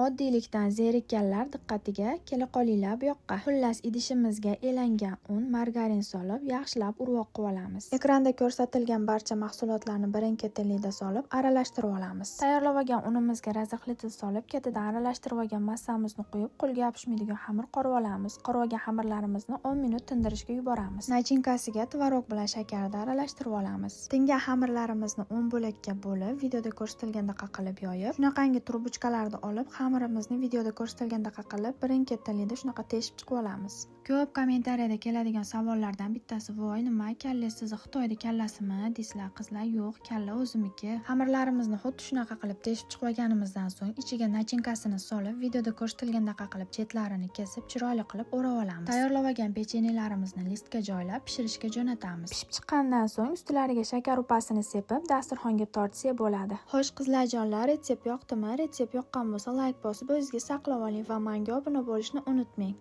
Oddiylikdan zerikkanlar diqqatiga, kela qolinglar bu yoqqa. Xullas, idishimizga elangan un, margarin solib, yaxshilab urvoq qilib olamiz. Ekranda ko'rsatilgan barcha mahsulotlarni birin-ketinlikda solib, aralashtirib olamiz. Tayyorlab olgan unimizga разрыхлитель solib, ketidan aralashtirib olgan massamizni quyib, qo'lga yopishmaydigan xamir qorib olamiz. Qorib olgan xamirlarimizni 10 minut tindirishga yuboramiz. Начинка siga tvorog bilan shakarni aralashtirib olamiz. Tingan xamirlarimizni 10 bo'lakka bo'lib, videoda ko'rsatilgandaqa qilib yoyib, shunaqangi трубочка larni olib, xamirimizni videoda ko'rsatilgandaqa qilib, birin-ketinlikda shunaqa teshib chiqib olamiz. Ko'p kommentariyada keladigan savollardan bittasi: "Voy, nima, kalla sizni Xitoyda kallasimi?" deysizlar. Qizlar, yo'q, kalla o'zimniki. Xamirlarimizni xuddi shunaqa qilib teshib chiqib olganimizdan so'ng ichiga начинка sini solib, videoda ko'rsatilgandaqa qilib chetlarini kesib, chiroyli qilib o'rab olamiz. Tayyorlab olgan pechenyelarimizni listga joylab, pishirishga jo'natamiz. Pishib chiqqandan so'ng ustilariga shakar upasini sepib, dasturxonga tortsa bo'ladi. Xo'sh, qizlarjonlar, retsept yoqdimi? Retsept yoqqan bo'lsa, layk bosib, o'zingizga saqlab oling va menga obuna bo'lishni unutmang.